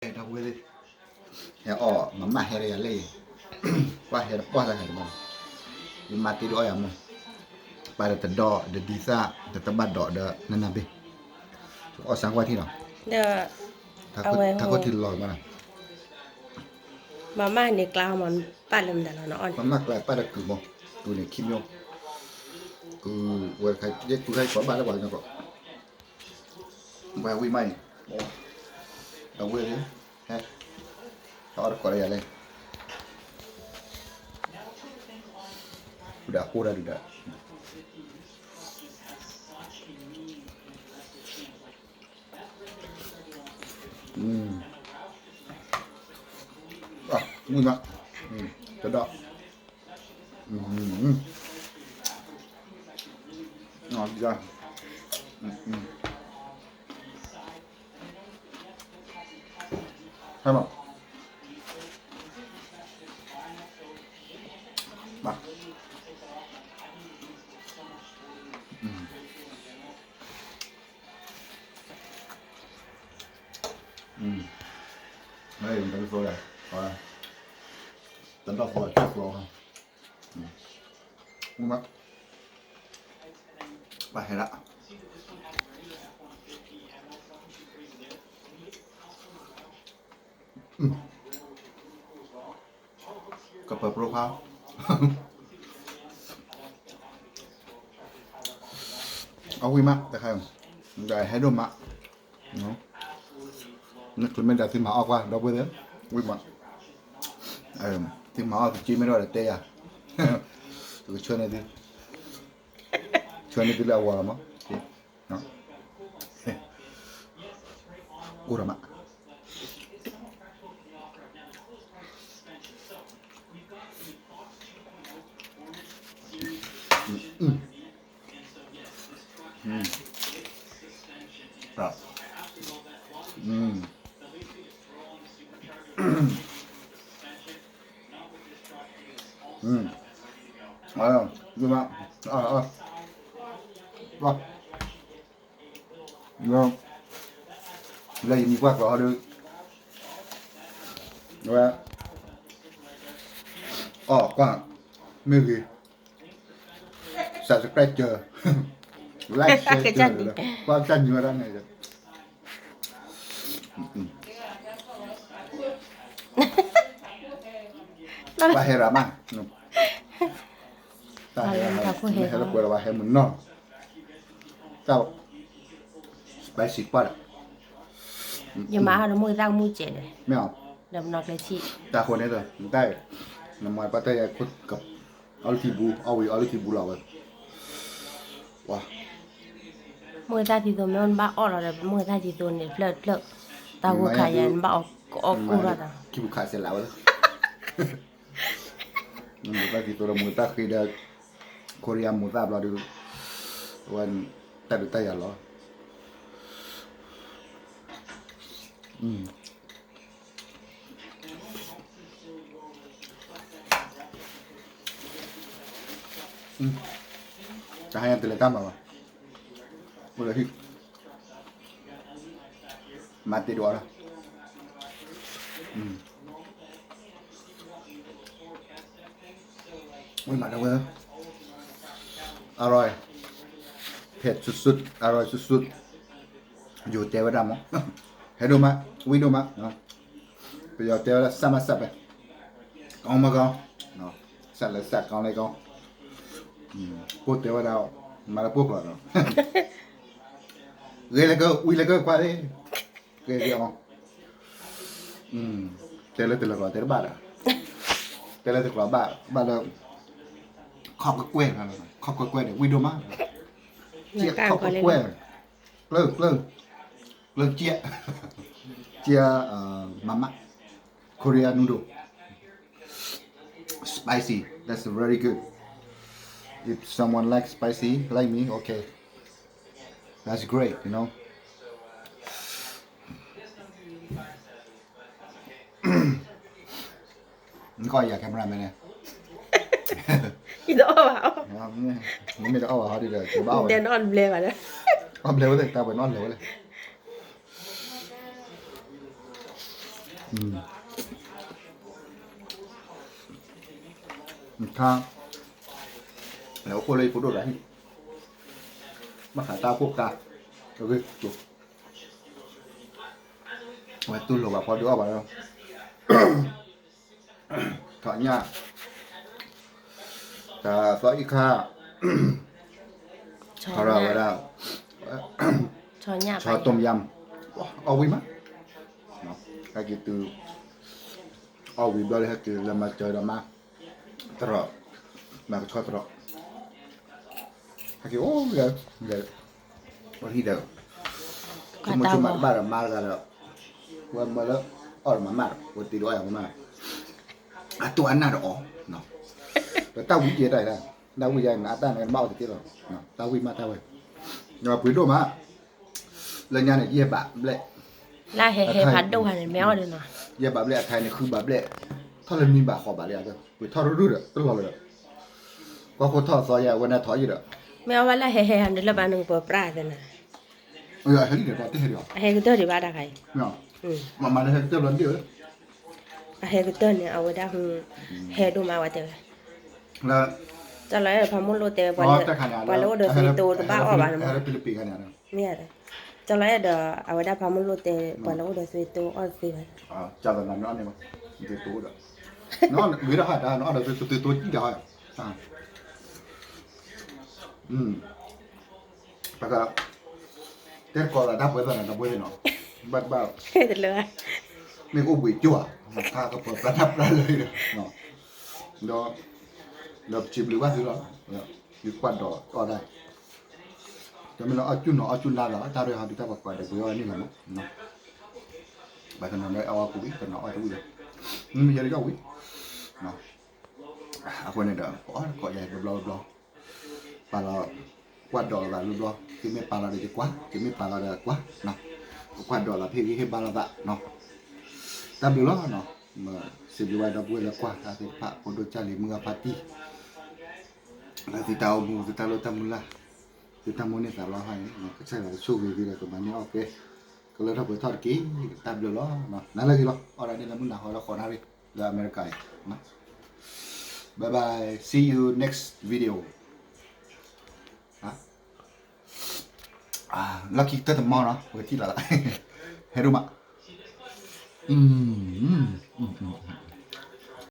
ဒီပုၢ်ဝဲၢ်သ့ၣ်, ဟဲအီၣ်မၤမၢ်ဟဲလၢယၤလဲၣ်, ပှၢ်ဟဲတပှၢ်သၢခါတဘၣ်, ယမါတ့ဒိၣ်အီၣ်ယၤမး, ပၢ်ဒီးတဒီးဒီးဒံသၣ် ဒီးတဘၣ်ဒီးဒီးနနၢ်ဘ့ၣ်, အီၣ်စၢ်ကွၢ်ထံၣ်လီၤ, ထးခိၣ်ထံလီၤဘၣ်, မၤမၢ်န့ၣ်ကျါမး, ပၢ်လၢမတၤလီၤနအီၣ်, မၤမၢ်ကျါပၢ်ဒီးကုၢ်မး, ကုၢ်န့ၣ်ခံမျိုး, ကုၢ်ဝဲတခါ ယဲကုၢ်ခါယကိးဘၣ်လၢပှၤကညီကီး ပှၤဝံၣ်မးအံၤ, အဝဲၢ်လံ, ဟဲ, အီၣ်တကိးလၢယၤလဲၣ်, ဃုဒၣ်ဃိဒၣ်ဒုးဒၣ်, ဝံၣ်မး, တဒီး, ဟဲမး, ဘၣ်, တဒီးဖိလၢ, တဒီးဖိလၢ, မး, ပၢ်ဟဲဒၣ် ကပၢၤပြိခွါ, အဝံၣ်မးတခါ, ဒီးဟဲဒိၣ်မး, နချုးမ့ၢ်ဒၣ်သုမၤအီၣ်ကွၢ် ဒီပုၢ်ဝဲၢ်သ့ၣ်, ဝံၣ်မး, သုမၤအီၣ်သုက့မ့ၢ်ထီၣ်ဒီးတဲယၤ, ကဆှၢန့ၢ်သု, ဆှၢန့ၢ်သုလၢအဝၤလီၤမး, အိၣ်ဒီးမး လၢယမံၤကွၢ်ကျီၤဟီဒုး, ဝဲ, အီၣ်ကွၢ်, မ့ၢ်ဂ့ၤ, subscribe, like, share, ကွၢ်တၢ်ညီဝဲဒၣ်န့ၣ်, ပှၤဟဲရၤမး, တၢ်ဟဲရၤမး, မ့ၢ်ဟဲလၢပှဲၤဒီးပှၤဟဲမုၢ်နီၢ်, တၢ် spicy ပှၢ်ဒီး, ယမၤအီၣ်ဒီးမိၢ်သၣ်ကမူၣ်စဲးန့ၣ်, မ့ၢ်အီၤ, ဒီးပနီၣ်ကျဲဆံၣ်, တၢ်ဃိန့ၣ်ဒီး နတၢ်, နမၤပှၤတၢ်ယၤ, အီလုၢ်ထံဘူ, အီဝံၤအီလုၢ်ထံဘူလီၤဝဲ, ဝါ, မိၢ်သၣ်ထံသိမ့ၢ်အိၣ်နဘၣ်အီၣ်လီၤဒီး မိၢ်သၣ်ထံသိန့ၣ် ဖျၢၣ်ဖျၢၣ်, တၢ်ဂိၢ်ခးယၤနဘၣ်အီၣ်ကိၢ်ထီၣ်ဒီး, ထံဘူခးစဲးလးဝဲလၢ မိၢ်သၣ်ထံသိဒီးမိၢ်သၣ်ဃ့ဒီး, Korea မိၢ်သၣ်ဘျီဒုး, ဝဲ, တၢ်ဒုးတၢ်ယၤလီၤ, တဟါညါတလဲၤတၢ်မၤဘၣ်, အိၣ်လၢဟံၣ်, မၤတ့ၢ်ဒိးအီၣ်လီၤ, ဝံၤမးဒီးဝဲ, အရဲၣ်, เผ็ดสุดๆ, အရဲၣ်สุดๆ, ယိၤတဲဝဲဒၣ်မး, ဟဲဒိၣ်မး, ဝံၣ်ဒိၣ်မး, ပယီၤတဲဝဲဒၣ် စၢ်မးစၢ်ပဲ, ကောင်းမကောင်း, စၢ်လဲၣ်စၢ် ကောင်းလဲၣ်ကောင်း, ပိၢ်တဲဝဲဒၣ်, မၤလၢပိၢ်ကျိာ်ဒီး, ဂ့ၤလၢကဝံၤလၢကကွၢ်လံ, ဂ့ၤဂ့ၤအီၤ, တဲလၢတလၢကျိာ်တဲတဘၣ်ဒီး, တဲလၢတကျိာ်ဘၣ်, ဘၣ်လၢ, ခီၣ်ကွဲၢ်ကွဲၢ်, ခီၣ်ကွဲၢ်ကွဲၢ်န့ၣ် ဝံၣ်ဒိၣ်မး, ခီၣ်ကွဲၢ်ကွဲၢ်, ကျၢၢ်ကျၢၢ်, ကျၢၢ်ကၠဲး, ကၠဲး, မၤမး, Korea noodle, spicy, that's very good. If someone likes spicy like me, okay, that's great, you know. နကီၢ်ယၤ camera man န့ၣ်, ယတအီၣ်ဘၣ်, နမ့ၢ်တအီၣ်ဘၣ်ဟီဒ်ဒီး ကဘၣ်အီၣ်ဝဲ, နအီၣ်ဘျဲဝဲ, အီၣ်ဘျဲဝဲသ့ၣ် တၢ်ဝဲနအီၣ်ဘျဲဝဲလဲၣ် အခါ လဲၤအိၣ်ဖှိၣ်လၢယဖိဒိၣ်တဂၤဟံၣ်, ဘၣ်ဃးတၢ်အိၣ်ဖှိၣ်ကါ, အဂ့ၢ်ကၠိ, အဝဲတူၢ်လိာ်ဘၣ်ဖီဒုးအီၣ်ဘၣ်လီၤ, ထီၣ်ညၣ်, တၢ်သီအံၤခါ, ထီၣ်ဝဲဒၣ်, ဆီတုံယမ်, အီၣ်ဝံၣ်မး, ဟဲက့ၤတုၤ, အီၣ်ဝံၣ်ဘျီလၢဟဲက့ၤလၢမၤစၢၤဒီးမါ, တရီး, မၤကဆီတရီး, ဟဲက့ၤအိၣ်လၢ, လၢ, ဝဲဟံၣ်ဒီး, ဆိကမိၣ်ဆိကမးတဘၣ်ဒီးမါတဂၤဒီး, ဝဲမၢလၢ, အီၣ်ဒီးမၤမၢ်ဒီး ဝဲတ့ဒိးအီၣ်ယၤမၢ်မၢ်, အတိၢ်အနၢ်ဒီးအီၤ, ဒီးတၢ်ဝံၣ်ကဲတၢ်အံၤ, တၢ်ဝံၣ်ယါန့ၣ် အတၢ်န့ၣ်မၤအီၣ်တက့ၢ်လီၤ, တၢ်ဝံၣ်မးတၢ်ဝဲ, ပှ့ၤဒိၣ်မး, လၢညါန့ၣ် ယဲၢ်ဘးဘျဲၣ်, လၢဟဲဟဲဖးဒိၣ်ဂၤန့ၣ် မ့ၢ်အီၣ်ဒ်နီၤ, ယဲၢ်ဘးဘျဲၣ်အထါန့ၣ် ဃုဘးဘျဲၣ်, ထီၣ်လၢနွံဘးဃိးဘးလၢယၤ, ပှ့ၤထီၣ်ရုၢ်ရုၢ်ဒီး တလီၤလၢၤဒီး, ကွၢ်ခိၣ်ထီၣ်အသီယါ အဝဲန့ၣ်ထီၣ်ယံာ်ဒီး, မ့ၢ်အီၣ်ဝဲလၢဟဲဟဲဟးန့ၣ် လၢဘၣ်နကပၢၤပြးသနာ်, ဟဲကတၢၢ်ဒံးဘၣ်တခါအံၤ, မၤမၤလၢဟဲကတၢၢ်ဘျီဒ့ၣ်ဝဲ, အဟဲကတၢၢ်န့ၣ် အဝဲဒၣ်, ဟဲဒိၣ်မးဝဲတဲဝဲ, တၢ်လီၤအဲၣ်ဒီးဖးမိၢ်လိၣ်တဲဝဲ, ပှၤလၢအိၣ်ဒီးသွံၣ်တိတဘၣ်အီၣ်ဘၣ်န့ၣ်မး, မ့ၢ်, တၢ်လီၤအဲၣ်ဒီး အဝဲဒၣ်ဖးမိၢ်လိၣ်တဲ ပှၤလၢအိၣ်ဒီးသွံၣ်တိအီၣ်တသ့ဘၣ်, တၢ်လီၤအဲၣ်ဒီး, ဂ့ၤဒၣ်ဟါတၢ် နအီၣ်ဒီးသွံၣ်တိတံၢ်တၢ်ဟါ, တဲတကိးသးတၢ်ပှဲၤသးန့ၣ် တပှဲၤသ့ၣ်နီၤ, ဘၣ်တဘၣ်, မ့ၢ်ကအိၣ်ဘှံးကၠိၣ်ဧါ, တၢ်ကပၢၤပြးတၢ်ပြးလၢဒီး, ဒီး, ဒီးပစံးဘျုးဘၣ်သုလီၤ, ယကွၢ်ဒီးအီၣ်ဒၣ်, တမ့ၢ်လၢအီၣ်ကူၣ်နီၤအီၣ်ကူၣ်နါသးဘၣ်, တၢ်ရဲၣ်ဟီဒုးတၢ်ပှၤကွၢ်ဒီးပှ့ၤအီၣ်န့ၣ်လီၤမး, ဘၣ်တနီၤလၢအီၣ်ဝဲကူၣ်ဝံၤ တနီၤအီၣ်တဝံၤဒီး, မ့ၢ်ယဲလၢယီၣ်ဝံၤ, အဃိန့ၣ်ဒီး ပအီၣ်တကိးယၤတဘျီဘျီ, ပာ်လီၤ, ကွၢ်ဒီးလီၤသးတဘျီဘျီ, သုမ့ၢ်ပာ်လီၤဒီးယကွၢ်, သုမ့ၢ်ပာ်လီၤဒီးကွၢ်, ပကွၢ်ဒီးလီၤဖဲဂ့ၤဟ့ၣ်ဘါလိာ်သး, တၢ်ဘျုးလီၤ, စံးဘျုးဘၣ်ဒီပုၢ်ဝဲၢ်လၢကွၢ်တၢ်သ့ၣ်တဖၣ် ဖိဒိၣ်ကၢ်လံၤမုၢ်ဂၤဖါတံၢ်, လၢသုတၢ်အိၣ်မူ သုတၢ်လိၣ်တၢ်မုၢ်လၢ်, သုတၢ်မိၣ်န့ၢ်သးလီၤဟါန့ၣ် ကစၢ်ယွၤကဆိၣ်ဂ့ၤသုဒီးကမၤန့ၢ်အီၣ်ကဲ, ကလၢထီၣ်ပှဲၤထီၣ်တက့ၢ်, တၢ်ဘျုးလီၤ, နၤလၢဂ့ၤလီၤ, အီၣ်ဒၣ်န့ၣ်လၢမုၢ်နၤဟီလၢဃိးနၣ်ရံၣ်, လၢအမဲရကၤအံၤ, Bye bye, see you next video. လီၢ်ခံကတၢၢ်တမီၢ်နီၤ ပကထံၣ်လီၤ, ဟဲဒိၣ်မး,